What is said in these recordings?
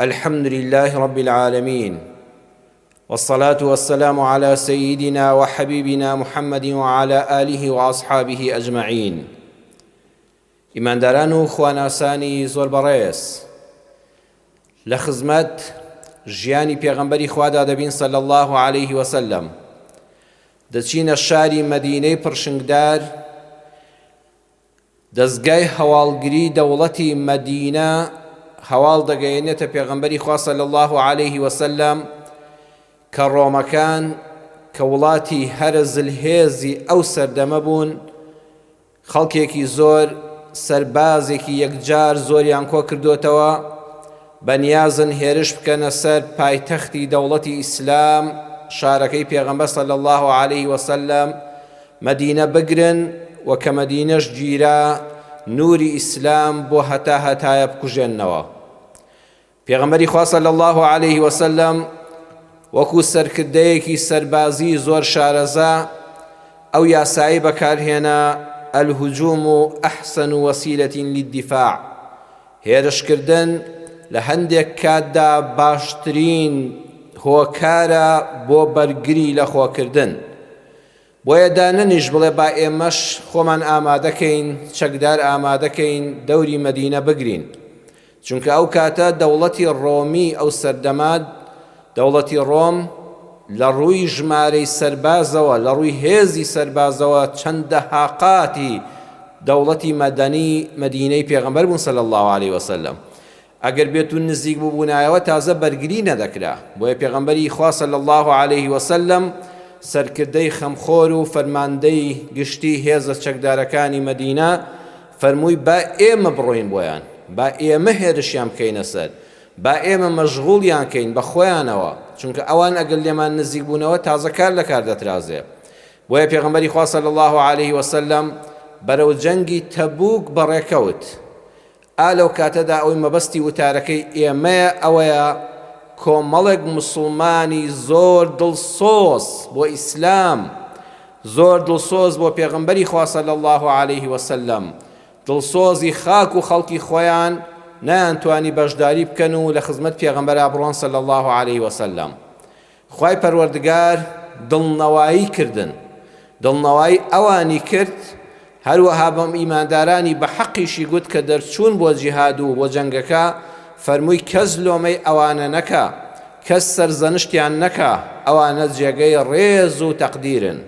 الحمد لله رب العالمين والصلاة والسلام على سيدنا وحبيبنا محمد وعلى آله وأصحابه أجمعين ئیمانداران و خواناسانی زۆر بەڕێز لە خزمەت ژیانی پێغەمبەری خوادا دەبین صلی الله علیه وسلم دەچینە شاری مەدینەی پڕشنگدار دەزگای هەواڵگری دەوڵەتی مەدینە هەواڵ دەگەیەنێتە پێغەمبەری خوا صلی اللە علیه وسلم کە ڕۆمەکان کە وڵاتی هەرە زلهێزی ئەو سەردەمە بوون خەڵکێکی زۆر سەربازێکی یەکجار زۆریان کۆ کردوتەوە بەنیازن هێرش بکەنە سەر پایتەختی دەوڵەتی ئیسلام شارەکەی پێغەمبەر صلی اللە علیه وسلم مەدینە بگرن و کە مەدینەش گیرا نوری ئیسلام بۆ هەتا هەتایە بکوژێننەوە. پێغەمبەری خوا صلی اللە علیه وسلم وەکو سەرکردەیەکی سەربازی زۆر شارەزا ئەو یاسایەی بەکارهێنا، الهجوم احسن وسیلە للدفاع، هێرشکردن لە هەندێک کاتدا باشترین هۆکارە بۆ بەرگری لە خۆکردن. بۆیە دانەنیش بڵێ با ئێمەش خۆمان ئامادەکەین، چەکدار ئامادەکەین، دەوری مەدینە بگرین. چونکە ئەو کاتە دەوڵەتی ڕۆمی ئەو سەردەمە، دەوڵەتی ڕۆم لە ڕووی ژمارەی سەربازەوە، لە ڕووی هێزی سەربازەوە چەندەها قاتی دەوڵەتی مەدەنی مەدینەی پێغەمبەر بوون صلی اللە علیە وسلم. ئەگەر بێتو نزیک ببونایەوە تازە بەرگری نەدەکرا، بۆیە پێغەمبەری خوا صلی اللە علیه وسلم سەرکردەی خەمخۆر و فەرماندەی گشتی هێزە چەکدارەکانی مەدینە فەرمووی با ئێمە بڕۆین بۆیان، با ئێمە هێرشیان بکەینە سەر، با ئێمە مەشغوڵیان کەین بە خۆیانەوە، چونکە ئەوان ئەگەر لێمان نزیک بوونەوە تازە کار لە کار دەترازێ. بۆیە پێغەمبەری خوا صلی اللە علیه وسلم بەرەو جەنگی تەبوک بەڕێکەوت. ئا لەو کاتەدا ئەوەی مەبەستی وتارەکەی ئێمەیە ئەوەیە کۆمەڵێک موسڵمانی زۆر دڵسۆز بۆ ئیسلام، زۆر دڵسۆز بۆ پێغەمبەری خوا صلی اللە علیه وسلم، دڵسۆزی خاک و خەڵکی خۆیان نەیانتوانی بەشداری بکەن و لە خزمەت پێغەمبەرا بڕۆن صلی اللە علیه وسلم. خوای پەروەردگار دڵنەوایی کردن، دڵنەوایی ئەوانی کرد، هەروەها بە ئیماندارانی بە حەقیشی گوت کە دەرچوون بۆ جیهاد و بۆ جەنگەکە، فەرمووی کەس لۆمەی ئەوانە نەکا، کەس سەرزەنشتیان نەکا، ئەوانە جێگەی ڕێز و تەقدیرن.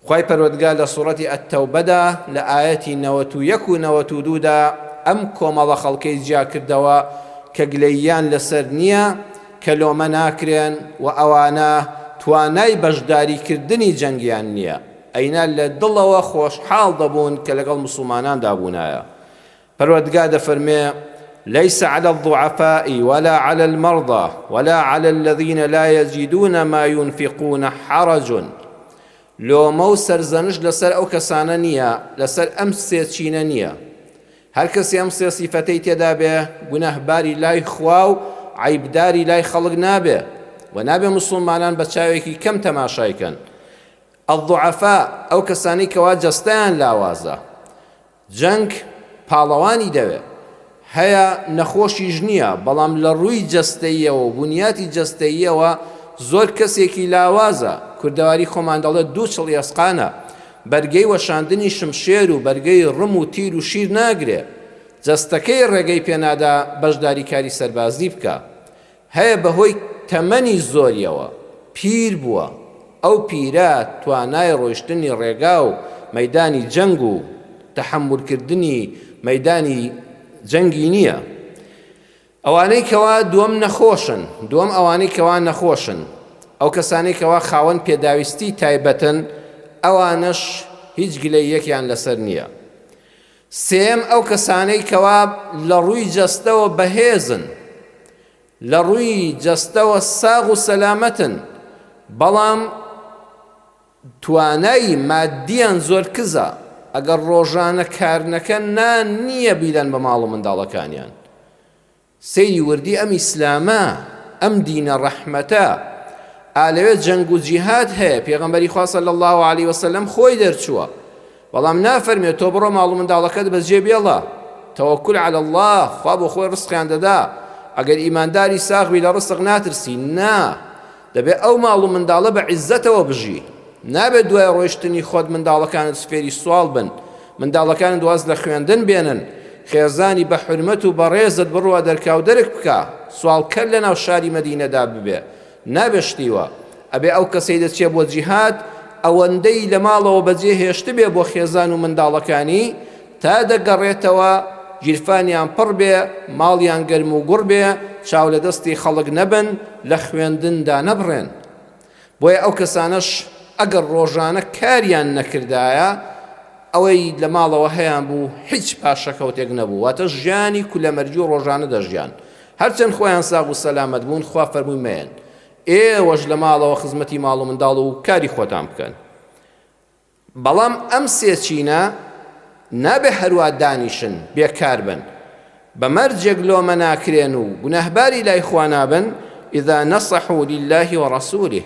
خوای پەروەردگار لە سوڕەتی التوبەدا لە ئایەتی 91 و 92 دا ئەم کۆمەڵە خەڵکەی جیا کردەوە کە گلەییان لەسەر نییە کە لۆمە ناکرێن و ئەوانە توانای بەشداری کردنی جەنگیان نییە ئەینا لە دڵەوە خۆشحاڵ دەبوون کە لەگەڵ موسڵماناندا بوونایە پەروەردگار دەفەرمێ ليس على الضعفاء ولا على المرضى ولا على الذين لا يجدون ما ينفقون حرج لۆمە و سەرزەنشت لەسەر ئەو کەسانە نییە لەسەر ئەم سێ چینە نییە هەر کەسی ئەم سێ سیفەتەی تێدا بێ گوناهباری لای خوا و عەیبداری لای خەڵک نابێ و نابێ مسلمانان بە چاوێکی کەم تەماشای کەن الضعفاء ئەو کەسانەی کەوا جەستەیان لاوازە جەنگ پاڵەوانی دەوێ. هەیە نەخۆشیش نییە، بەڵام لە ڕووی جەستەییەوە و بونیاتی جەستەییەوە زۆر کەسێکی لاوازە، کوردەواری خۆمان دەڵێت دوو چڵ ئێسقانە، بەرگەی وەشاندنی شمشێر و بەرگەی ڕم و تیر و شیر ناگرێ، جەستەکەی ڕێگەی پێنادا بەشداری کاری سەربازی بکا. هەیە بەهۆی تەمەنی زۆریەوە پیر بووە، ئەو پیرە توانای ڕۆیشتنی ڕێگا و مەیدانی جەنگ و تەحەمولکردنی مەیدانی جەنگی نییە. ئەوانەی کەوا دووەم نەخۆشن، دووەم ئەوانەی کەوا نەخۆشن، ئەو کەسانەی کەوا خاوەن پێداویستی تایبەتن، ئەوانەش هیچ گلەییەکیان لەسەر نییە. سێیەم ئەو کەسانەی کەوا لە ڕووی جەستەوە بەهێزن، لە ڕووی جەستەوە ساغ و سەلامەتن، بەڵام توانای مادیان زۆر کزە، ئەگەر ڕۆژانە کار نەکەن نان نییە بیدەن بە ماڵ و منداڵەکانیان. سەیری وردی ئەم ئیسلامە، ئەم دینە ڕەحمەتە، ئا لەوێ جەنگ و جیهاد هەیە، پێغەمبەری خوا صلی اللە علیە وسلم خۆی دەرچووە، بەڵام نافەرمێ تۆ بڕۆ ماڵ و منداڵەکەت بەجێ بێڵە، توکل علی اللە، خوا بۆ خۆی ڕزقیان دەدا. ئەگەر ئیمانداری ساغ بی لە ڕسق ناترسی، نا، دەبێ ئەو ماڵ و منداڵە بە عیززەتەوە بژی، نابێت دوای ڕۆیشتنی خۆت منداڵەکانت فێری سواڵ بن، منداڵەکانت واز لە خوێندن بێنن، خێزانی بە حورمەت و بەڕێزت بڕوا دەرکاو دەرک بکا، سواڵکەر لەناو شاری مەدینەدا ببێ، نابێ شتی وا. ئەبێ ئەو کەسەی دەچێ بۆ جیهاد ئەوەندەی لە ماڵەوە بەجێ هێشتبێ بۆ خێزان و منداڵەکانی تا دەگەڕێتەوە گیرفانیان پڕ بێ، ماڵیان گەرم و گوڕ بێ، چاو لە دەستی خەڵک نەبن، لە خوێندن دانەبڕێن. بۆیە ئەو کەسانەش ئەگەر ڕۆژانە کاریان نەکردایە ئەوەی لە ماڵەوە هەیان بوو هیچ پاشەکەوتێک نەبوو واتە ژیانی کولەمەرگی و ڕۆژانە دەژیان هەرچەند خۆیان ساغ و سەلامەت بوون خوا فەرمووی مەیەن ئێوەش لە ماڵەوە خزمەتی ماڵ و منداڵ و کاری خۆتان بکەن بەڵام ئەم سێ چینە نابێ هەروا دانیشن بێکار بن بە مەرجێک لۆمە ناکرێن و گوناهباری لای خوا نابن اذا نصحوا لله ورسوله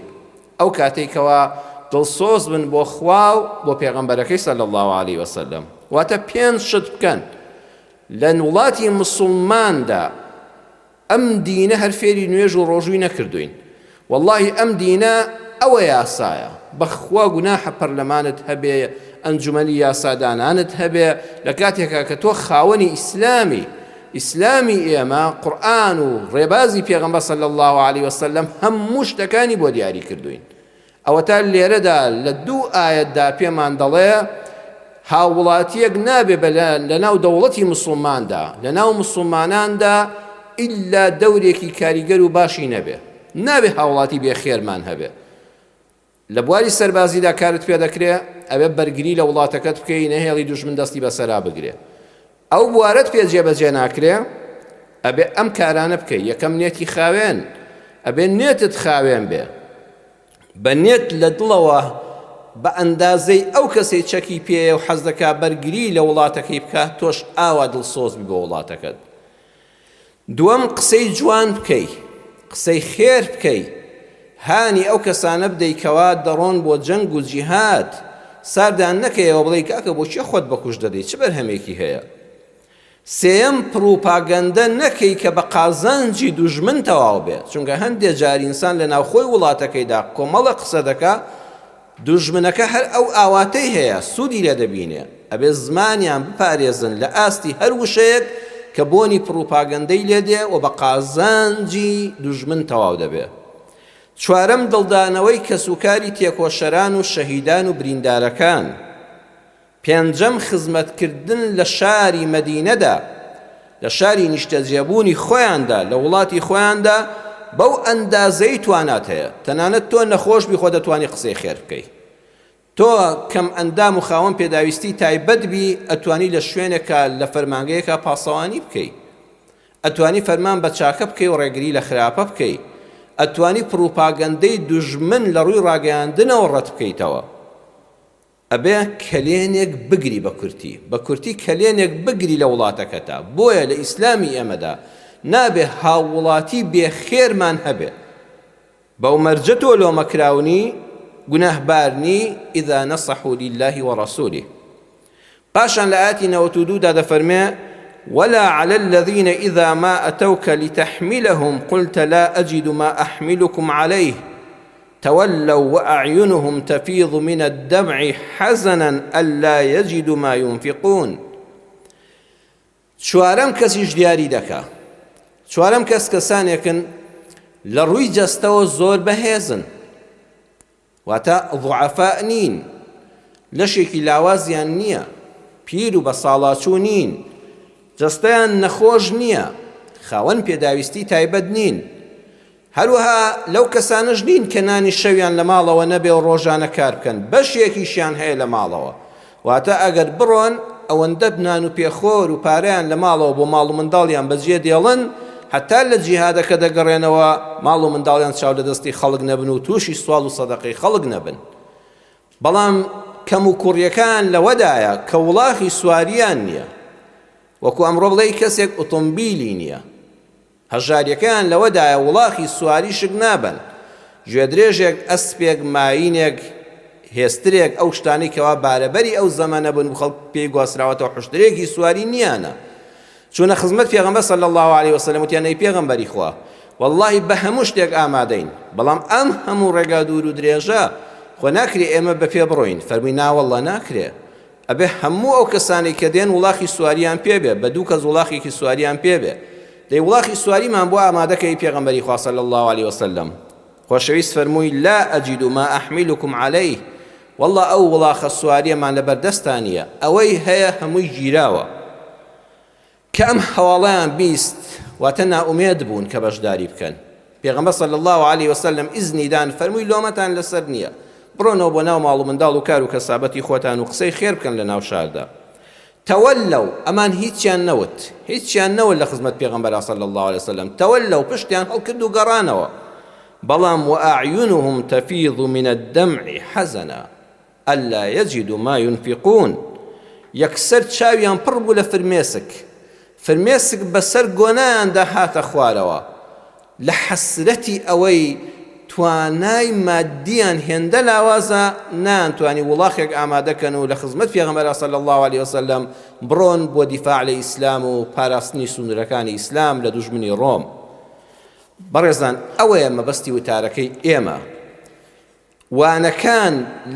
ئەو کاتەی کەوا دڵسۆز بن بۆ خوا و بۆ پێغەمبەرەکەی صلی الله علیه وسلم واتە پێنج شت بکەن لە وڵاتی مسلماندا ئەم دینە هەر فێری نوێژ و ڕۆژووی نەکردووین وەڵاهی ئەم دینە ئەوە یاسایە بەخوا گوناحە پەرلەمانت هەبێ ئەنجومەنی یاسادانانت هەبێ لە کاتێکا کە تۆ خاوەنی ئیسلامی ئیسلامی ئێمە قورئان و ڕێبازی پێغەمبەر صلی الله علیه وسلم هەموو شتەکانی بۆ دیاری کردوین ئەوەتا لێرەدا لە دوو ئایەتدا پێمان دەڵێ هاووڵاتییەک نابێ بە لەناو دەوڵەتی مسوڵماندا، لەناو مسوڵماناندا ئیلا دەورێکی کاریگەر و باشی نەبێ. نابێ هاوڵاتی بێ خێرمان هەبێ. لە بواری سەربازیدا کارت پێ دەکرێ، ئەبێ بەرگری لە وڵاتەکەت بکەی، نەهێڵی دوژمن دەستی بەسەرا بگرێ. ئەو بوارەت پێ جێبەجێ ناکرێ، ئەبێ ئەم کارانە بکەی، یەکەم نێتی خاوێن، ئەبێ نێتت خاوێن بێ. بە نێت لە دڵەوە بە ئەندازەی ئەو کەسەی چەکی پێیە و حەز دەکا بەرگری لە وڵاتەکەی بکا تۆش ئاوا دڵسۆز بی بۆ وڵاتەکەت. دووەم قسەی جوان بکەی، قسەی خێر بکەی، هانی ئەو کەسانە بدەی کەوا دەڕۆن بۆ جەنگ و جیهاد، ساردیان نەکەیەوە بڵێی کاکە بۆ کێ خۆت بەکوشت دەدەی چ بەرهەمێکی هەیە؟ سێیەم پڕوپاگەندە نەکەی کە بە قازانجی دوژمن تەواو بێ، چونکە هەندێ جار ئینسان لە ناوخۆی وڵاتەکەیدا کۆمەڵە قسە دەکا، دوژمنەکە هەر ئەو ئاواتەی هەیە سوودی لێ دەبینێ، ئەبێ زمانیان بپارێزن لە ئاستی هەر وشەیەک کە بۆنی پڕوپاگەندەی لێ دێ و بە قازانجی دوژمن تەواو دەبێ. چوارەم دڵدانەوەی کەسوکاری تێکۆشەران و شەهیدان و بریندارەکان. پێنجەم خزمەتکردن لە شاری مەدینەدا، لە شاری نیشتەجێبوونی خۆیاندا، لە وڵاتی خۆیاندا بەو ئەندازەی توانات هەیە، تەنانەت تۆ نەخۆش بی خۆ دەتوانی قسەی خێر بکەی، تۆ کەم ئەندام و خاوەن پێداویستی تایبەت بی ئەتوانی لە شوێنێکا لە فەرمانگەیەکا پاسەوانی بکەی، ئەتوانی فەرمان بە چاکە بکەی و ڕێگری لە خراپە بکەی، ئەتوانی پڕوپاگەندەی دوژمن لە ڕووی ڕاگەیاندنەوە ڕەت بکەیتەوە. ئەبێ کەلێنێک بگری بە کورتی بە کورتی کەلێنێک بگری لە وڵاتەکەتا بۆیە لە ئیسلامی ئێمەدا نابێ هاووڵاتی بێ خێرمان هەبێ بەو مەرجە تۆ لۆمەکراونی گوناهبارنی اذا نصحوا لله ورسوله پاشان لە ئاەتی 92 دا دەفەرمێ ولا على الذين إذا ما أتوك لتحملهم قلت لا أجد ما أحملكم عليه تولوا وأعینهم تفیض من الدمع حزنا ألا یجدوا ما ينفقون چوارەم کەسیش دیاری دەکا چوارەم کەس کەسانێکن لە ڕووی جەستەوە زۆر بەهێزن واتە ضعفاء نین لەشێکی لاوازیان نییە پیر و بەساڵاچوو نین جەستەیان نەخۆش نییە خاوەن پێداویستی تایبەت نین هەروەها لەو کەسانەش نین کە نانی شەویان لە ماڵەوە نەبێ و ڕۆژانە کار بکەن، بەشێکیشیان هەیە لە ماڵەوە، واتە ئەگەر بڕۆن ئەوەندە نان و پێخۆر و پارەیان لە ماڵەوە بۆ ماڵ و منداڵیان بەجێ دێڵن، هەتا لە جیهادەکە دەگەڕێنەوە ماڵ و منداڵیان چاو لە دەستی خەڵک نەبن و تووشی سواڵ و سەدەقەی خەڵک نەبن. بەڵام کەموکوڕیەکان لەوەدایە کە وڵاخی سواریان نییە، وەکو ئەمڕۆ بڵێی کەسێک ئۆتۆمبیلی نییە. هەژاریەکەیان لەوەدایە وڵاخی سواری شک نابەن، گوێدرێژێک، ئەسپێک، مایینێک، هێسترێک، ئەو شتانەی کەوا بارەبەری ئەو زەمەنە بوون و خەڵک پێی گواستراوەتەوە حوشترێکی سواری نییانە. چوونە خزمەت پێغەمبەر صلی اللە علیه وسلم وتیان ئەی پێغەمبەری خوا واللهی بە هەموو شتێک ئامادەین بەڵام ئەم هەموو ڕێگا دوور و درێژە خۆ ناکرێ ئێمە بە پێ بڕۆین فەرمووی ناوەڵڵا ناکرێ ئەبێ هەموو ئەو کەسانەی کە دێن وڵاخی سواریان پێ بێ بە دوو کەس وڵاخێکی سواریان پێ بێ دەی وڵاخی سواریمان بۆ ئامادەکەی پێغەمبەری خوا صلی الله علیه وسلم خۆشەویست فەرمووی لا أجد ما أحملكم عليه والله ئەو وڵاخە سواریەمان لەبەر دەستا نییە ئەوەی هەیە هەمووی گیراوە کە ئەم هەواڵەیان بیست واتە نائومێد بوون کە بەشداری بکەن پێغەمبەر صلی الله علیه وسلم ئیزنی دان فەرمووی لۆمەتان لەسەر نییە بڕۆنەوە بۆ ناو ماڵ و منداڵ و کار و کەسابەتی خۆتان و قسەی خێر بکەن لە ناو شاردا تولوا ئەمان هیچیان نەوت هیچیان نەوت لە خزمەت پێغەمبەرا صلی الله علیه وسلم تولوا پشتیان هەڵکرد و گەڕانەوە بەڵام وأعینهم تفیض من الدمع حزنا الا یجدوا ما ينفقون یەکسەر چاویان پڕ بوو لە فرمێسک فرمێسک بەسەر گۆنایاندا هاتە خوارەوە لە حەسرەتی ئەوەی توانای مادیان هێندە لاوازە نەیانتوانی وڵاخێک ئامادە کەن و لە خزمەت پێغەمبەرا صلی اللە علیە وسلم بڕۆن بۆ دیفاع لە ئیسلام و پاراستنی سنوورەکانی ئیسلام لە دوژمنی ڕۆم. بەڕێزان ئەوەیە مەبەستی وتارەکەی ئێمە. وانەکان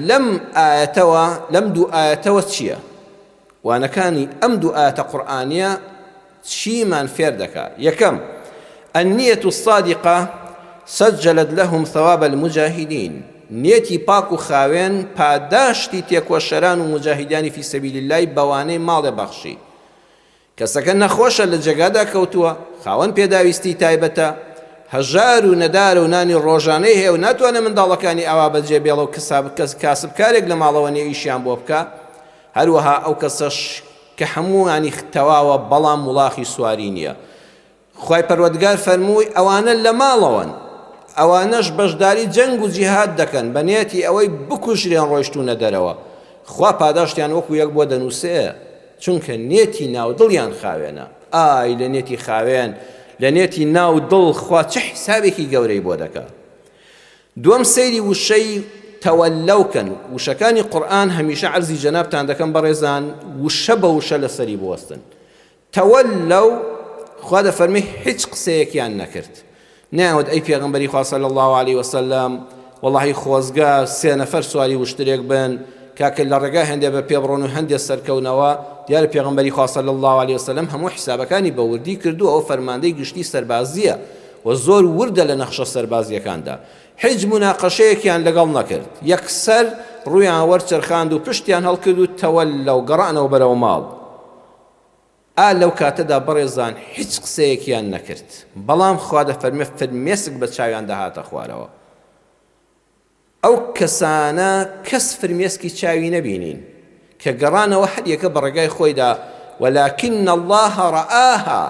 لەم ئایەتەوە لەم دوو ئایەتەوە چییە؟ وانەکانی ئەم دوو ئایەتە قورئانیە چیمان فێر دەکا؟ یەکەم، النیە الصادقە سجلت لهم ثواب المجاهدین نیەتی پاک و خاوێن پاداشتی تێکۆشەران و مجاهیدانی فی سەبیل اللە بەوانەی ماڵێ بەخشی کەسەکە نەخۆشە لە جێگادا کەوتووە، خاوەن پێداویستی تایبەتە، هەژار و نەدارە و نانی ڕۆژانەی هەیە و ناتوانێت منداڵەکانی ئاوا بەجێ بێڵێ و کاسبکارێک لە ماڵەوە نییە ئیشیان بۆ بکا، هەروەها ئەو کەسەش کە هەمووانی تەواوە بەڵام وڵاخی سواری نییە. خوای پەروەردگار فەرمووی ئەوانە لە ماڵەوەن ئەوانەش بەشداری جەنگ و جیهاد دەکەن بە نیەتی ئەوەی بکوژرێن ڕۆیشتوونە دەرەوە خوا پاداشتیان وەکو یەک بۆ دەنووسێ چونکە نێتی ناو دڵیان خاوێنە ئای لە نێتی خاوێن لە نێتی ناو دڵ خوا چ حیسابێکی گەورەی بۆ دەکا دووەم سەیری وشەی تەوەلەو کەن وشەکانی قورئان هەمیشە عەرزی جەنابتان دەکەم بەڕێزان وشە بە وشە لەسەری بوەستن تولوا خوا دەفەرمێ هیچ قسەیەکیان نەکرد نەیانوت ئەی پێغەمبەری خوا صلی اللە علیه وسلم وەڵاهی خۆزگە سێ نەفەر سواری وشترێک بن کاکە لە ڕێگا هەندێ بە پێ بڕۆن و هەندێ سەرکەونەوە دیارە پێغەمبەری خوا صلی اللە علیه وسلم هەموو حیسابەکانی بە وردی کردووە ئەو فەرماندەی گشتی سەربازییە و زۆر وردە لە نەخشە سەربازییەکاندا هیچ موناقەشەیەکیان لەگەڵ نەکرد یەکسەر ڕوویان وەرچەرخاند و پشتیان هەڵکرد و تەوەلەو گەڕانەوە بەرەو ماڵ ئا لەو کاتەدا بەڕێزان هیچ قسەیەکیان نەکرد، بەڵام خوا دەفەرمێ فرمێسک بە چاویاندا هاتە خوارەوە. ئەو کەسانە کەس فرمێسکی چاوی نەبینین کە گەڕانەوە هەر یەکە بە ڕێگای خۆیدا ولكن الله رآها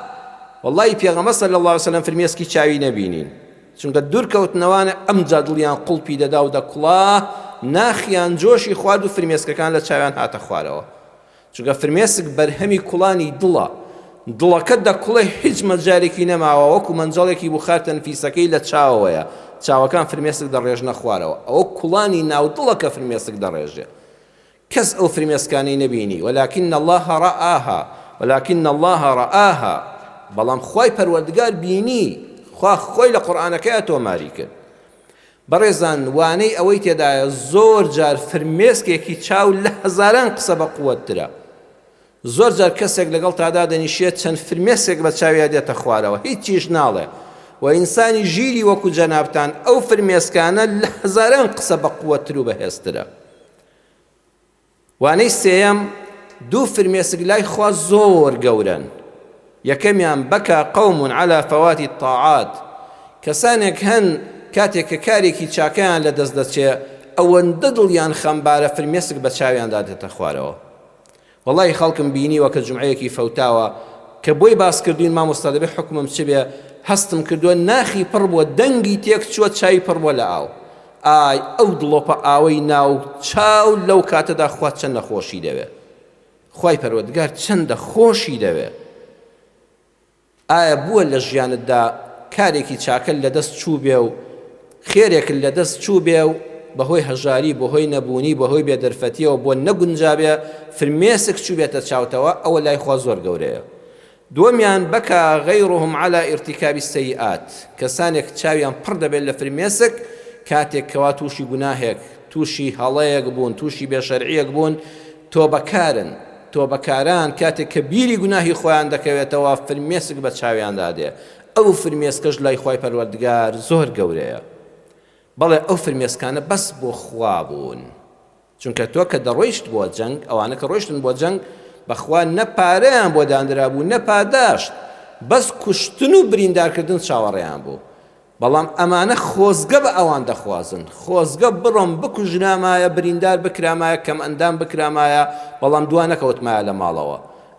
واللهی پێغەمبەر صلی الله علیه وسلم فرمێسکی چاوی نەبینین چونکە دوور کەوتنەوانە ئەمجا دڵیان قوڵپی دەدا و دەکوڵا ناخیان جۆشی خوارد و فرمێسکەکان لە چاویان هاتە خوارەوە چونکە فرمێسک بەرهەمی کوڵانی دڵە، دڵەکە دەکوڵێ هیچ مەجالێکی نەماوە وەکو مەنجەڵێکی بوخار تەنفیسەکەی لە چاوەوەیە، چاوەکان فرمێسک دەڕێژنە خوارەوە، ئەوە کوڵانی ناو دڵە کە فرمێسک دەڕێژێ. کەس ئەو فرمێسکانەی نەبینی، ولکن اللە رآها، ولکن اللە رآها، بەڵام خوای پەروەردگار بینی، خوا خۆی لە قورئانەکەیا تۆماری کرد. بەڕێزان وانەی ئەوەی تێدایە زۆر جار فرمێسکێکی چاو لە هەزاران قسە بە قوەت ترە زۆر جار کەسێک لەگەڵ تا دادەنیشێت چەند فرمێسکێک بە چاویا دێتە خوارەوە هیچیش ناڵێ و ئینسانی ژیری وەکو جەنابتان ئەو فرمێسکانە لە هەزاران قسە بە قوەتتر و بەهێزترە وانەی سێیەم، دوو فرمێسک لای خوا زۆر گەورەن، یەکەمیان، بکا قوم علی فوات الطاعات، کەسانێک هەن کاتێک کە کارێکی چاکەیان لەدەست دەچێ ئەوەندە دڵیان خەمبارە فرمێسک بە چاویاندا دێتە خوارەوە. وەڵاهی خەڵکم بینیوە کە جومعەیەکی فەوتاوە کە بۆی باس کردوین مامۆستا دەبێ حوکمم چ بێ هەستم کردووە ناخی پڕ بووە دەنگی تێک چووە چاوی پڕ بووە لە ئاو ئای ئەو دڵۆپە ئاوەی ناو چاو لەو کاتەدا خوا چەندە خۆشی دەوێ خوای پەروەردگار چەندە خۆشی دەوێ ئایا بووە لە ژیانتدا کارێکی چاکەت لەدەست چووبێ و خێرێکت لەدەست چووبێ و بەهۆی هەژاری بەهۆی نەبوونی بەهۆی بێدەرفەتیەوە بۆ نەگونجابێ فرمێسک چووبێتە چاوتەوە ئەوە لای خوا زۆر گەورەیە. دووەمیان، بکا غیرهم علی ارتکاب السیئات، کەسانێک چاویان پڕ دەبێت لە فرمێسک کاتێک کەوا تووشی گوناهێک، تووشی هەڵەیەک بوون، تووشی بێشەرعیەک بوون، تۆبەکارن، تۆبەکاران کاتێک کە بیری گوناهی خۆیان دەکەوێتەوە فرمێسک بە چاویاندا دێ، ئەو فرمێسکەش لای خوای پەروەردگار زۆر گەورەیە. بەڵێ ئەو فرمێسکانە بەس بۆ خوا بوون. چونکە تۆ کە دەڕۆیشت بۆ جەنگ، ئەوانە کە ڕۆیشتن بۆ جەنگ، بەخوا نە پارەیان بۆ داندرابوو نە پاداشت، بەس کوشتن و بریندارکردن چاوەڕێیان بوو. بەڵام ئەمانە خۆزگە بە ئەوان دەخوازن، خۆزگە بڕۆم بکوژرامایە، بریندار بکرامایە، کەمئەندام بکرامایە، بەڵام دوا نەکەوتمایە لە ماڵەوە.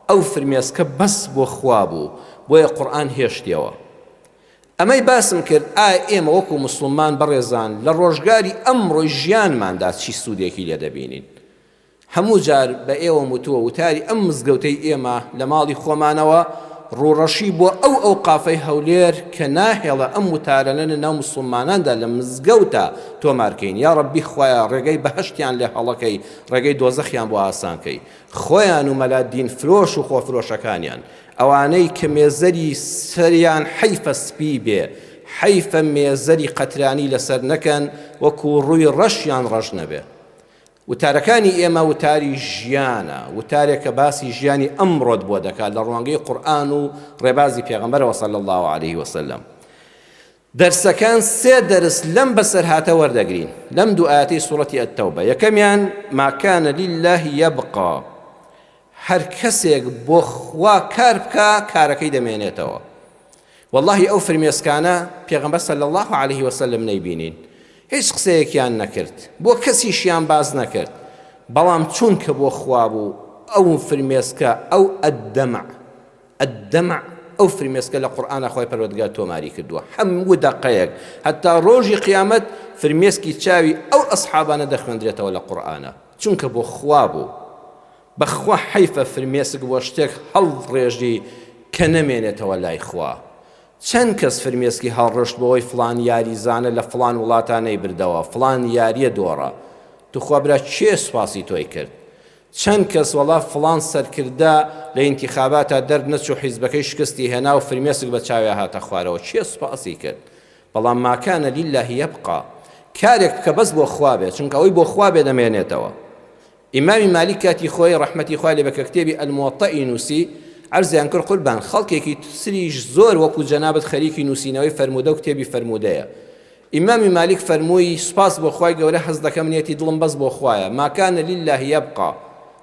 ئەو فرمێسکە بەس بۆ خوا بوو، بۆیە قورئان هێشتیەوە. ئەمەی باسم کرد، ئایا ئێمە وەکو موسڵمان بەڕێزان لە ڕۆژگاری ئەمڕۆی ژیانماندا چی سوودێکی لێ دەبینین؟ هەموو جار بە ئێوەم وتووە وتاری ئەم مزگەوتەی ئێمە لە ماڵی خۆمانەوە ڕووڕەشی بۆ ئەو ئەوقافەی هەولێر کە ناهێڵێ ئەم وتارانە لە ناو موسڵماناندا لە مزگەوتا تۆمار کەین یاڕەبی خوایە ڕێگەی بەهەشتیان لێ هەڵەکەی ڕێگەی دۆزەخیان بۆ ئاسان کەی خۆیان و مەلا دین فرۆش و خۆفرۆشەکانیان ئەوانەی کە مێزەری سەریان حەیفە سپی بێ، حەیفە مێزەری قەترانی لەسەر نەکەن، وەکو ڕووی ڕەشیان ڕەش نەبێ. وتارەکانی ئێمە وتاری ژیانە، وتارێکە باسی ژیانی ئەمڕۆت بۆ دەکات لە ڕوانگەی قورئان و ڕێبازی پێغەمبەرەوە صلی اللە علیه وسلم. دەرسەکان سێ دەرس لەم بەسەرهاتە وەردەگرین لەم دوو ئایەتەی سوڕەتی التوبە یەکەمیان ما کان لله یبقا هەر کەسێک بۆ خوا کار بکا کارەکەی دەمێنێتەوە واللهی ئەو فرمێسکانە پێغەمبەر صلی الله علیه وسلم نەیبینین هیچ قسەیەکیان نەکرد بۆ کەسیشیان باس نەکرد بەڵام چونکە بۆ خوا بوو ئەو فرمێسکە ئەو الدمع الدمع، ئەو فرمێسکە لە قورئانا خوای پەروەردگار تۆماری کردووە هەموو دەقەیەک هەتا ڕۆژی قیامەت فرمێسکی چاوی ئەو ئەسحابانە دەخوێندرێتەوە لە قورئانا چونکە بۆ خوا بوو بەخوا حەیفە فرمێسک بۆ شتێک هەڵڕێژی کە نەمێنێتەوە لای خوا چەند کەس فرمێسکی هەڵڕشت بەوەی فڵان یاریزانە لە فڵان وڵاتا نەیبردەوە فڵان یاریە دۆڕا توخوا برا کێ سوپاسی تۆی کرد چەند کەس وەڵا فڵان سەرکردە لە ئینتیخاباتا دەر نەچوو حیزبەکەی شکستی هێنا و فرمێسک بە چاویا هاتە خوارەوە کێ سوپاسی کرد بەڵام ما کان للە یبقی کارێک بکە بەس بۆ خوا بێ چونکە ئەوەی بۆ خوا بێ دەمێنێتەوە ئیمامی مالیک کاتی خۆی ڕەحمەتی خوای لێ بێ کە کتێبی الموطئ ی نووسی عەرزیان کرد قوربان خەڵکێکی تریش زۆر وەکو جەنابت خەریکی نووسینەوەی فەرموودە و کتێبی فەرموودەیە ئیمامی مالیک فەرمووی، سوپاس بۆ خوای گەورە هەست دەکەم نیەتی دڵم بەس بۆ خوایە، ما کان للە یبقی،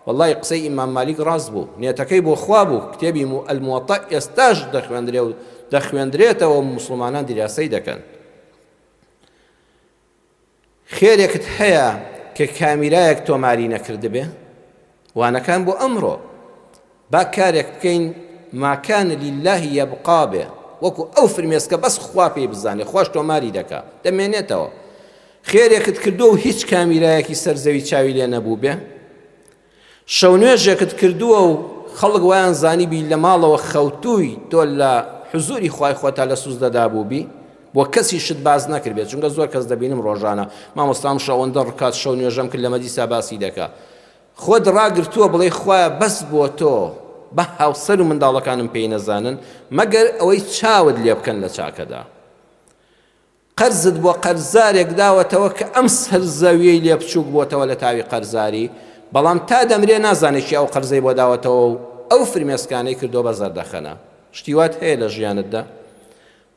وەڵڵاهی قسەی ئیمام مالیک ڕاست بوو، نیەتەکەی بۆ خوا بوو، کتێبی الموطئ ئێستاش دەخوێندرێ و دەخوێندرێتەوە و موسڵمانان دیراسەی دەکەن. خێرێکت هەیە کە کامیرایەک تۆماری نەکردبێ؟ وانەکان بۆ ئەمڕۆ. با کارێک بکەین ما کان للە یبقی بێ وەکو ئەو فرمێسکە بەس خوا پێی بزانێ خواش تۆماری دەکا دەمێنێتەوە خێرێکت کردووە و هیچ کامیرایەکی سەر زەوی چاوی لێ نەبوو بێ شەو نوێژێکت کردووە و خەڵک وایان زانیبی لە ماڵەوە خەوتووی تۆ لە حزوری خوای خۆتا لە سوزدەدا بووبی بۆ کەسی شت باس نەکردبێت چونکە زۆر کەس دەبینم ڕۆژانە مامۆستام شەوەندە ڕکات شەو نوێژەم کرد لە مەجلیسا باسی دەکا خۆت ڕاگرتووە بڵێی خوایە بەس بۆ تۆ با هاوسەر و منداڵەکانم پێی نەزانن مەگەر ئەوەی چاوت لێ بکەن لە چاکەدا قەرزت بۆ قەرزارێک داوەتەوە کە ئەم سەر زەویەی لێ بچووک بۆتەوە لە تاوی قەرزاری بەڵام تا دەمرێ نازانێت کێ ئەو قەرزەی بۆ داوەتەوە و ئەو فرمێسکانەی کردووە بە زەردەخەنە شتی وات هەیە لە ژیانتدا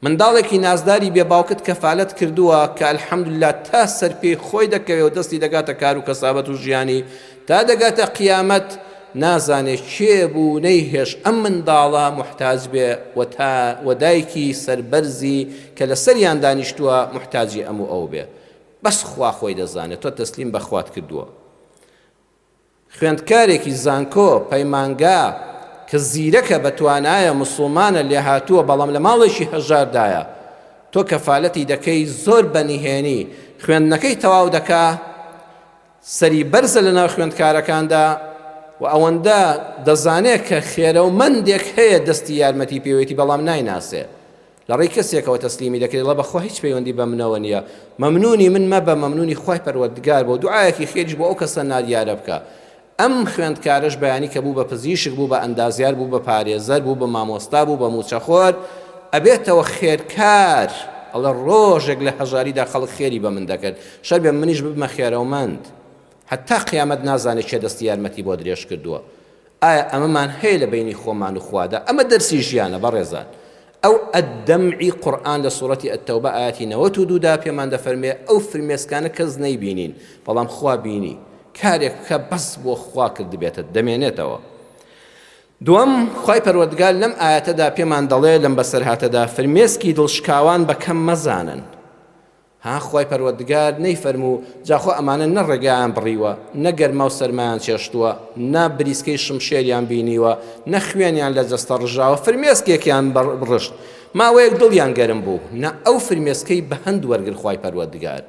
منداڵێکی نازداری بێ باوکت کەفالەت کردووە کە الحمدللە تا سەر پێی خۆی دەکەوێ و دەستی دەگاتە کار و کەسابەت و ژیانی تا دەگاتە قیامەت نازانێ کێ بوو نەیهێشت ئەم منداڵە موحتاج بێ و تا و دایکی سەربەرزی کە لەسەریان دانیشتووە موحتاجی ئەم و ئەو بێ بەس خوا خۆی دەزانێ تۆ تەسلیم بە خوات کردووە. خوێندکارێکی زانکۆ، پەیمانگا، کە زیرەکە، بەتوانایە، موسڵمانە، لێهاتووە، بەڵام لە ماڵێکی هەژاردایە، تۆ کەفالەتی دەکەی زۆر بە نهێنی خوێندنەکەی تەواو دەکا، سەری بەرزە لەناو خوێندکارەکاندا و ئەوەندە دەزانێ کە خێرەومەندێک هەیە دەستی یارمەتی پێوێتی بەڵام نایناسێ. لە ڕێی کەسێکەوە تەسلیمی دەکرێت دەڵێ بەخوا هیچ پەیوەندی بە منەوە نییە مەمنونی من مەبە مەمنونی خوای پەروەردگار بۆ دوعایەکی خێریش بۆ ئەو کەسە نادیارە بکە. ئەم خوێندکارەش بەیانی کە بوو بە پزیشک، بوو بە ئەندازیار، بوو بە پارێزەر، بوو بە مامۆستا، بوو بە مووچەخۆر، ئەبێتەوە خێرکار، ئەڵێ ڕۆژێک لە هەژاریدا خەڵک خێری بە من دەکرد، شەر بێ منیش ببمە خێرەومەند. هەتا قیامەت نازانێ کێ دەستی یارمەتی بۆ درێژ کردووە. ئایا ئەمەمان هەیە لە بەینی خۆمان و خوادا؟ ئەمە دەرسی ژیانە بەڕێزان. ئەو الدمعی قورئان لە سوڕەتی التوبە ئایەتی 92 دا پێمان دەفەرموێ ئەو فرمێسکانە کەس نەیبینین بەڵام خوا بینی. کارێک بکە بەس بۆ خوا کردبێتت دەمێنێتەوە. دووەم، خوای پەروەردگار لەم ئایەتەدا پێمان دەڵێ لەم بەسەرهاتەدا فرمێسکی دڵشکاوان بە کەم مەزانن. ها خوای پەروەردگار نەیفەرموو جا خۆ ئەمانە نە ڕێگایان بڕیوە، نە گەرما و سەرمایان چێشتووە، نە بریسکەی شمشێریان بینیوە، نە خوێنیان لە جەستە ڕژاوە، فرمێسکێکیان ڕشت ماوەیەک دڵیان گەرم بوو، نا ئەو فرمێسکەی بە هەند وەرگر خوای پەروەردگار.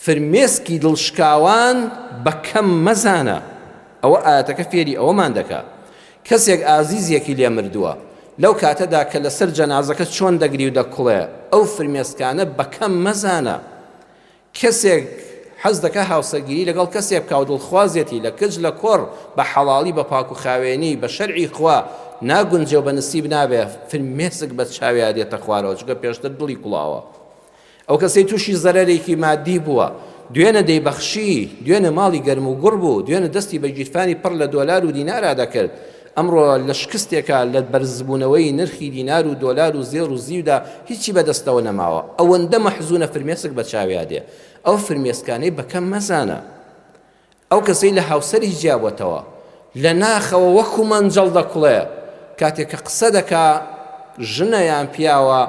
فرمێسکی دڵشکاوان بە کەم مەزانە. ئەوە ئایەتەکە فێری ئەوەمان دەکا. کەسێک ئازیزێکی لێ مردووە، لەو کاتەدا کە لەسەر جەنازەکە چۆن دەگری و دەکوڵێ، ئەو فرمێسکانە بە کەم مەزانە. کەسێک حەز دەکا هاوسەرگیری لەگەڵ کەسێک بکا و دڵخوازێتی لە کچ لە کوڕ بە حەڵاڵی بە پاک و خاوێنی بە شەرعی خوا ناگونجێ و بە نسیب نابێ، فرمێسک بە چاویا دێتە خوارەوە چونکە پێشتر دڵی کوڵاوە. ئەو کەسەی تووشی زەرەرێکی مادی بووە، دوێنێ دەیبەخشی، دوێنێ ماڵی گەرم و گوڕ بوو، دوێنێ دەستی بە گیرفانی پڕ لە دۆلار و دینارا دەکرد، ئەمڕۆ لە شکستێکا لە بەرزبوونەوەی نرخی دینار و دۆلار و زێڕ و زیودا هیچی بەدەستەوە نەماوە، ئەوەندە مەحزوونە فرمێسک بە چاویا دێ. ئەو فرمێسکانەی بە کەم مەزانە. ئەو کەسەی لە هاوسەری جیابۆتەوە لە ناخەوە وەکو مەنجەڵ دەکوڵێ، کاتێک کە قسە دەکا ژنە یان پیاوە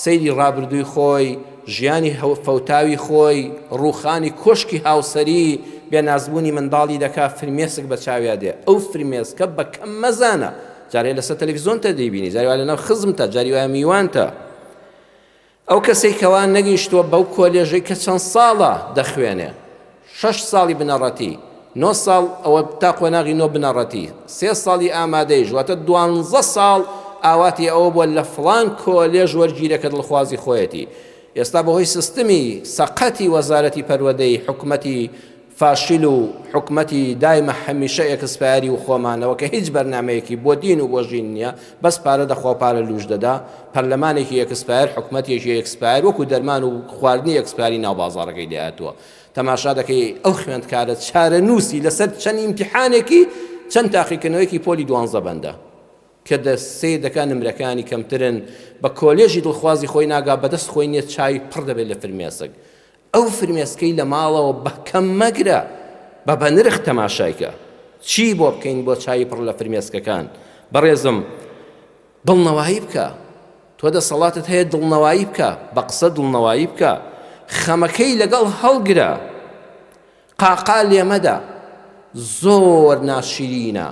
سەیری ڕابردووی خۆی، ژیانی فەوتاوی خۆی، ڕووخانی کۆشکی هاوسەری، بێنازبوونی منداڵی دەکا فرمێسک بە چاویا دێ، ئەو فرمێسکە بە کەم مەزانە، جارێ لەسەر تەلەفیزۆنتە دەیبینی، جاری وایە لەناو خزمتە، جاری وایە میوانتە. ئەو کەسەی کەوا نەگەیشتووە بەو کۆلێژەی کە چەند ساڵە دەخوێنێ، شەش ساڵی بنەڕەتی، نۆ ساڵ ئەوە تا قۆناغی نۆ بنەڕەتی، سێ ساڵی ئامادەیش، واتە دوانزە ساڵ ئاواتی ئەوە بووە لە فڵان کۆلێژ وەرگیرێ کە دڵخوازی خۆیەتی. ئێستا بەهۆی سیستمی سەقەتی وەزارەتی پەروەدەی حکومەتی فاشیل و حکومەتی دایمە هەمیشە ئێکسپایەری و خۆمانەوە کە هیچ بەرنامەیەکی بۆ دین و بۆ ژین نیە بەس پارە دەخوا و پارە لوش دەدا پەرلەمانێکی ئێکسپایەر حکومەتێکی ئێکسپایەر وەکو دەرمان و خواردنی ئێکسپایەری ناو بازاڕەکەی لێهاتووە تەماشا دەکەی ئەو خوێندکارە چارەنووسی لەسەر چەند ئیمتیحانێکی چەند تاقیکردنەوەیەکی پۆلی دوانزە بەندە کە دە سەیر دەکا نمرەکانی کەمترن بە کۆلێژی دڵخوازی خۆی ناگا بەدەست خۆی نیە چاوی پڕ دەبێت لە فرمێسک ئەو فرمێسکەی لە ماڵەوە بە کەم مەگرە، بە بەنرخ تەماشای کە. چی بۆ بکەین بۆ چاوی پڕ لە فرمێسکەکان؟ بەڕێزم دڵنەوایی بکە. تۆ دەسەڵاتت هەیە دڵنەوایی بکە، بە قسە دڵنەوایی بکە. خەمەکەی لەگەڵ هەڵگرە. قاقا لێمەدە. زۆر ناشرینە.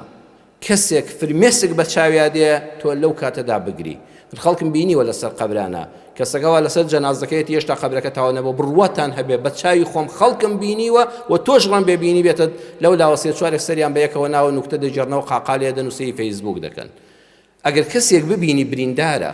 کەسێک فرمێسک بە چاویا دێ تۆ لەو کاتەدا بگری من خەڵکم بینیوە لەسەر قەبرانە کەسەکە وا لەسەر جەنازەکەیەتی هێشتا قەبرەکە تەواو نەبوو بڕواتان هەبێ بە چاوی خۆم خەڵکم بینیوە و تۆش ڕەنگ بێ بینی بێتت لەو لاوە سێ چوارێک سەریان بە یەکەوە ناوە نوکتە دەگێڕنەوە قاقا لێدەن و سەیری فەیسبووک دەکەن ئەگەر کەسێک ببینی بریندارە،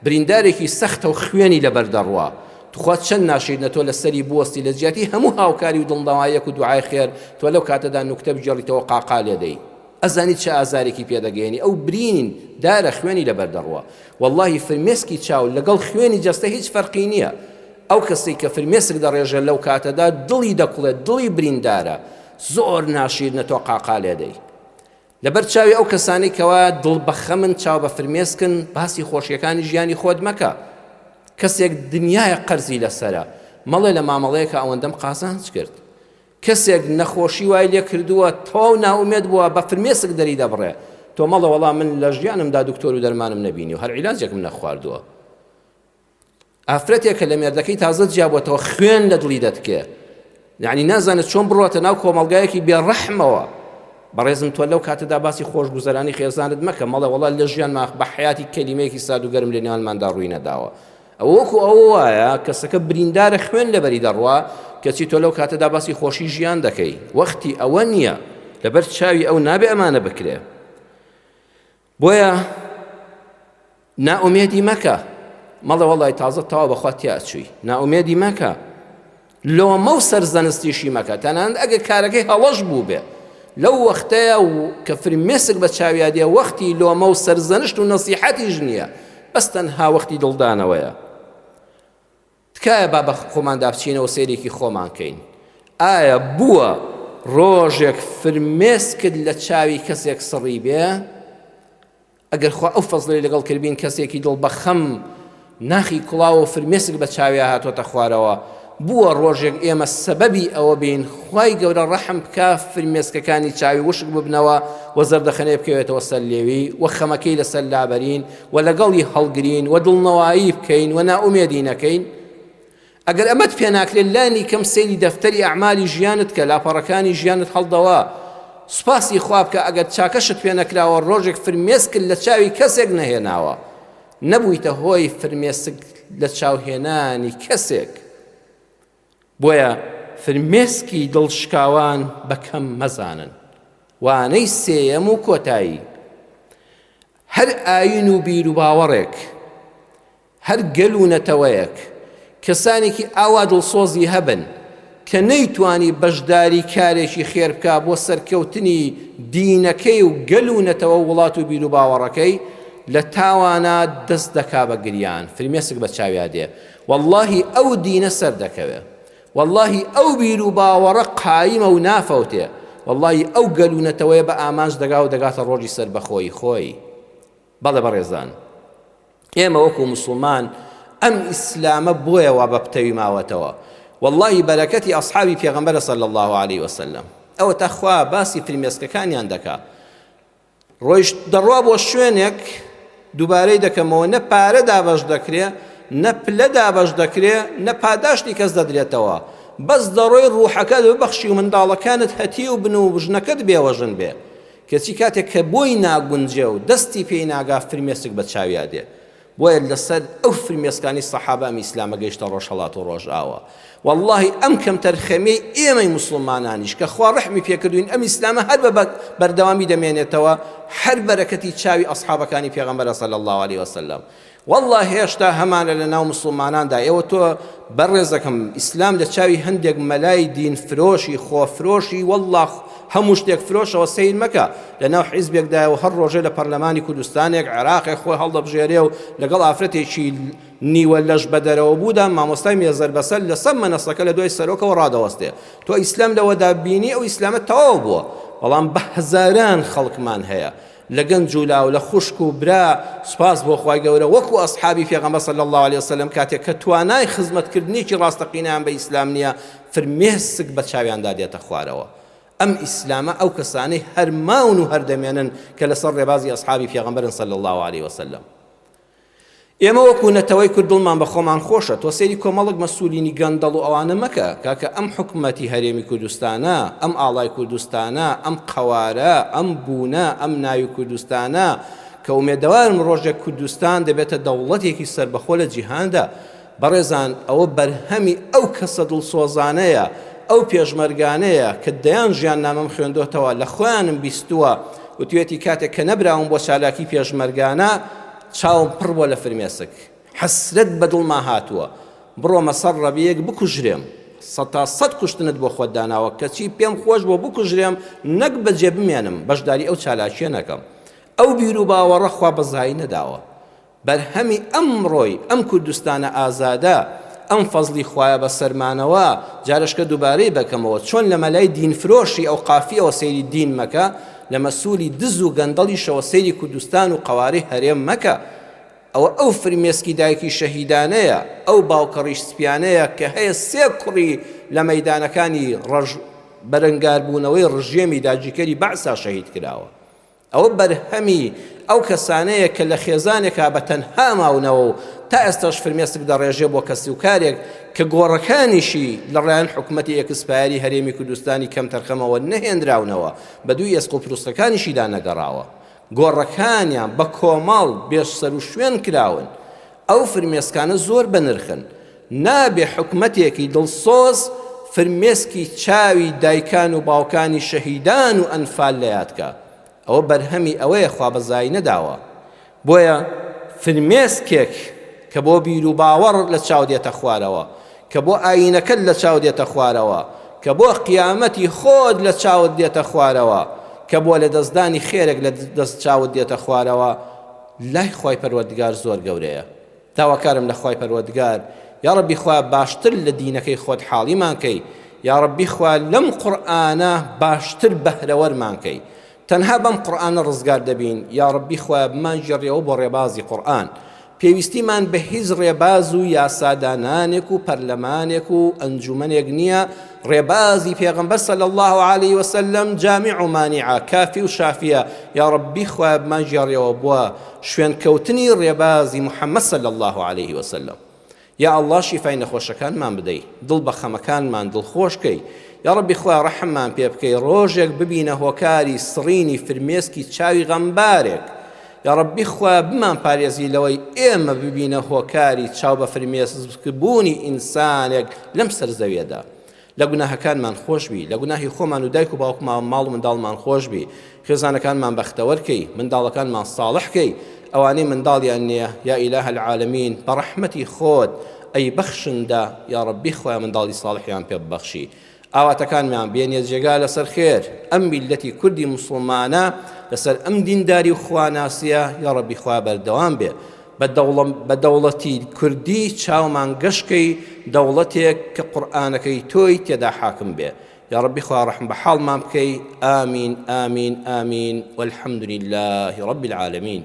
بریندارێکی سەختە و خوێنی لەبەر دەڕوا، توخوا چەند ناشیرنە تۆ لەسەری بوەستی لە جیاتی هەموو هاوکاری و دڵنەواییەک و دوعای خێر تۆ لەو کاتەدا نوکتە بگێڕیتەوە قاقا لێدەی ئەزانی چ ئازارێکی پێ دەگەیەنی ئەو برین دارە خوێنی لەبەر دەڕوا وەڵاهی فرمێسکی چاو لەگەڵ خوێنی جەستە هیچ فەرقی نییە ئەو کەسەی کە فرمێسک دەڕێژێ لەو کاتەدا دڵی دەکوڵێت دڵی بریندارە زۆر ناشیرنە تۆ قاقا لێدەی لەبەر چاوی ئەو کەسانەی کەوا دڵ بەخەمن چاو بە فرمێسکن باسی خۆشیەکانی ژیانی خۆت مەکە کەسێک دنیایە قەرزی لەسەرە مەڵێ لە مامەڵەیەکە ئەوەندەم قازانج کرد کەسێک نەخۆشی وای لێ کردووە تەواو ناومێد بووە بە فرمێسک دەری دەبڕێ تۆ مەڵێ وەڵا من لە ژیانمدا دکتۆر و دەرمانم نەبینی و هەر عیلاجێکم نەخواردووە ئافرەتێک کە لە مێردەکەی تازە جیابووەتەوە خوێن لە دڵی دەتکێ یعنی نازانێت چۆن بڕاتە ناو کۆمەڵگایەکی بێڕەحمەوە بەڕێزم تۆ لەو کاتەدا باسی خۆشگوزەرانی خێزانت مەکە مەڵێ وەڵا لە ژیانما بە حیاتی کەلیمەیەکی سارد و گەرم لە نێوانماندا ڕووی نەداوە ئەوە وەکو ئەوە وایە کەسەکە بریندارە خوێن لەبەری دەڕوا کەچی تۆ لەو کاتەدا باسی خۆشی ژیان دەکەی وەختی ئەوە نییە لەبەر چاوی ئەو نابێ ئەمانە بکرێ بۆیە نائومێدی مەکە مەڵێ وەڵی تازە تەواو بەخوا تیا ئەچووی نائومێدی مەکە لۆمە و سەرزەنستیشی مەکە تەنانەت ئەگەر کارەکەی هەڵەش بوو بێ. لەو وەختەیە و کە فرمێسک بە چاویا دێ وەختی لۆمە و سەرزەنشت و نەسیحەتیش نییە بەس تەنها وەختی دڵدانەوەیە. تکایە با بە خۆماندا بچینەوە سەیرێکی خۆمان کەین ئایا بووە ڕۆژێک فرمێسکت لە چاوی کەسێک سڕی بێ؟ ئەگەر خوا ئەو فەزڵەی لەگەڵ کردبین کەسێکی دڵ بە خەم ناخی کوڵاوە و فرمێسک بە چاویا هاتۆتە خوارەوە بووە ڕۆژێک ئێمە سەبەبی ئەوە بین خوای گەورە ڕەحم بکا فرمێسکەکانی چاوی وشک ببنەوە و زەردەخەنەی بکەوێتەوە سەر لێوی و خەمەکەی لەسەر لابەرین و لەگەڵی هەڵگرین و دڵنەوایی بکەین و نائومێدی نەکەین ئەگەر ئەمەت پێ ناکرێت لانی کەم سەیری دەفتەری ئەعمالی ژیانت کە لاپەڕەکانی ژیانت هەڵدەوە سوپاسی خوا بکە ئەگەر چاکەشت پێ نەکراوە ڕۆژێک فرمێسکت لە چاوی کەسێک نەهێناوە نەبوویتە هۆی فرمێسک لە چاوهێنانی کەسێک بۆیە فرمێسکی دڵشکاوان بە کەم مەزانن وانەی سێیەم و کۆتایی هەر ئاین و بیروباوەڕێک هەر گەل و نەتەوەیەک کەسانێکی ئاوا دڵسۆزی هەبن کە نەیتوانی بەشداری کارێکی خێر بکا بۆ سەرکەوتنی دینەکەی و گەل و نەتەوە و وڵات و بیروباوەڕەکەی لە تاوانا دەست دەکا بە گریان فرمێسک بە چاویا دێ وەڵڵاهی ئەو دینە سەردەکەوێ وەڵڵاهی ئەو بیروباوەڕە قایمە و نافەوتێ وەڵڵاهی ئەو گەل و نەتەوەیە بە ئامانج دەگا و دەگاتە ڕۆژی سەربەخۆیی خۆی بەڵێ بەڕێزان ئێمە وەکو موسڵمان ئەم ئیسلامە بۆیە وا بە پتەوی ماوەتەوە واللهی بەرەکەتی ئەصحابی پێغەمبەرە صلی الله علیه وسلم ئەوە تا خوا باسی فرمێسکەکانیان دەکا ڕۆیشت دەڕوا بۆ شوێنێک دووبارەی دەکەمەوە نە پارە دابەش دەکرێ نە پلە دابەش دەکرێ نە پاداشتی کەس دەدرێتەوە بەس دەڕۆی ڕوحەکەت ببەخشی و منداڵەکانت هەتیو بن و ژنەکەت بێوەژن بێ کەچی کاتێک کە بۆی ناگونجێ و دەستی پێی ناگا فرمێسک بە چاویا دێ. بۆیە لەسەر ئەو فرمێسکانەی سەحابە ئەم ئیسلامە گەیشتە ڕۆژهەڵات و ڕۆژئاوا. وەڵڵاهی ئەم کەمتەرخەمیەی ئێمەی موسڵمانانیش کە خوا ڕەحمی پێکردوین ئەم ئیسلامە هەر بە بەردەوامی دەمێنێتەوە هەر بەرەکەتی چاوی ئەسحابەکانی پێغەمبەرە صلی اللە علیه وسلم. وەڵڵا هێشتا هەمانە لە ناو موسڵماناندا ئێوە تۆ بەڕێزەکەم ئیسلام لە چاوی هەندێک مەلای دین فرۆشی خۆفرۆشی وەڵڵا هەموو شتێک فرۆشەوە سەیر مەکە لە ناو حیزبێکدایە و هەر ڕۆژێ لە پەرلەمانی کوردستانێک عێراقێک خۆی هەڵدەبژێرێ و لەگەڵ ئافرەتێکی نیوە لەش بەدەرەوە بوودا مامۆستای مێزەر بەسەر لەسەر مەنەسەکە لە دوای سەرۆکەوە ڕادەوەستێ تۆ ئیسلام لەوەدا بینی ئەو ئیسلامە تەواو بووە بەڵام بە هەزاران خەڵکمان هەیە لە گەنج و لاو لە خوشک و برا سوپاس بۆ خوای گەورە وەکو ئەسحابی پێغەمبەر صلی اللە علیە وسلم کاتێک کە توانای خزمەتکردنێکی ڕاستەقینەیان بە ئیسلام نییە فرمێسک بە چاویاندا دێتە خوارەوە ئەم ئیسلامە ئەو کەسانەی هەر ماون و هەر دەمێنن کە لەسەر ڕێبازی ئەسحابی پێغەمبەرن صلی اللە علیه وسلم ئێمە وەکو نەتەوەی کورد دڵمان بە خۆمان خۆشە، تۆ سەیری کۆمەڵک مەسولینی گەندەڵ و ئەوانە مەکە، کاکە ئەم حکومەتی هەرێمی کوردستانە، ئەم ئاڵای کوردستانە، ئەم قەوارە، ئەم بوونە، ئەم ناوی کوردستانە، کە ئومێدەوارم ڕۆژێک کوردستان دەبێتە دەوڵەتێکی سەربەخۆ لە جیهاندا، بەڕێزان ئەوە بەرهەمی ئەو کەسە دڵسۆزانەیە، ئەو پێشمەرگانەیە کە دەیان ژیاننامەم خوێندۆتەوە، لە خۆیانم بیستووە، وتویەتی کاتێک کە نەبراوم بۆ چالاکی پێشمەرگانە، چاوم پڕ بووە لە فرمێسک حەسرەت بە دڵما هاتووە بڕۆمە سەر ڕەبیەک بکوژرێم سەتا سەت کوشتنت بۆ خۆت داناوە کەچی پێم خۆش بۆ بکوژرێم نەک بەجێ بمێنم بەشداری ئەو چالاکیە نەکەم ئەو بیر و باوەڕە خوا بەزایی نەداوە بەرهەمی ئەمڕۆی ئەم کوردستانە ئازادە ئەم فەزڵی خوایە بەسەرمانەوە جارشکە دووبارەی بەکەمەوە چۆن لە مەلای دینفرۆشی ئەوقافیەوە سەیری دین مەکە لە مەسولی دز و گەندەڵیشەوە سەیری کوردستان و قەوارەی هەرێم مەکە ئەوە ئەو فرمێسکی دایکی شەهیدانەیە ئەو باوکە ڕیش سپیانەیە کە هەیە سێ کوڕی لە مەیدانەکانی ڕەژ بەرەنگاربوونەوەی ڕژێمی داگیرکەری بەعسا شەهید کراوە ئەوە بەرهەمی ئەو کەسانەیە کە لە خێزانێکا بە تەنها ماونەوە و تا ئێستاش فرمێسک دەڕێژێ بۆ کەسوکارێک کە گۆڕەکانیشی لە ڕایەن حکومەتی ئێکسپایەری هەرێمی کوردستانی کەمتەرخەمەوە نەهێنراونەوە بە دووی ئێسق و پروسکەکانیشیدا نەگەڕاوە گۆڕەکانیان بە کۆمەڵ بێ سەروشوێن کراون ئەو فرمێسکانە زۆر بەنرخن نابێ حکومەتێکی دڵسۆز فرمێسکی چاوی دایکان و باوکانی شەهیدان و ئەنفال لەیاد کا ئەوە بەرهەمی ئەوەیە خوا بەزایی نەداوە بۆیە فرمێسکێک کە بۆ بیروباوەڕ لە چاو دێتە خوارەوە کە بۆ ئایینەکەت لە چاو دێتە خوارەوە. کە بۆ قیامەتی خۆت لە چاوت دێتە خوارەوە، کە بۆ لەدەستدانی خێرێک لە دەست چاوت دێتە خوارەوە، لای خوای پەروەردگار زۆر گەورەیە. داواکارم لە خوای پەروەردگار یاڕەبی خوا باشتر لە دینەکەی خۆت حاڵیمان کەی، یاڕەبی خوا لەم قورئانە باشتر بەهرەوەرمان کەی. تەنها بەم قورئانە ڕزگار دەبین، یاڕەبی خوایە بمانگێڕیەوە بۆ ڕێبازی قورئان. پێویستیمان بە هیچ ڕێباز و یاسادانانێک و پەرلەمانێک و ئەنجومەنێک نییە، ڕێبازی پێغەمبەر صلی اللە علیه وسلم جامع و مانعە، کافی و شافیە، یاڕەبی خوایە بمانگێڕیەوە بۆ شوێنکەوتنی ڕێبازی محمد صلی اللە علیه وسلم. یا اللە شیفای نەخۆشەکانمان بدەی دڵ بە خەمەکانمان دڵخۆش کەی یاڕەبی خوایە ڕەحممان پێ بکەی ڕۆژێک ببینە هۆکاری سڕینی فرمێسکی چاوی غەمبارێک یاڕەبی خوایە بمان پارێزی لەوەی ئێمە ببینە هۆکاری چاو بە فرمێسک بوونی ئینسانێک لەم سەر زەویەدا لە گوناهەکانمان خۆش بی لە گوناهی خۆمان و دایک و باوکمان و ماڵ و منداڵمان خۆش بی خێزانەکانمان بەختەوەر کەی منداڵەکانمان ساڵح کەی ئەوانەی منداڵیان نییە یا ئیلاه العالمین بە ڕەحمەتی خۆت ئەی بەخشندە یا ڕەبی خوایە منداڵی ساڵحیان پێ ببەخشی ئاواتەکانمان بێنیە جێگا لەسەر خێر ئەم میللەتی کوردی موسڵمانە لەسەر ئەم دینداری و خواناسیە یا ڕەبی خوا بەردەوام بێ بە دەوڵەتی کوردی چاومان گەش کەی دەوڵەتێک کە قورئانەکەی تۆی تێدا حاکم بێ یاڕەبی خوا ڕەحم بە حاڵمان بکەی ئامین ئامین ئامین والحمد لله رب العالمین.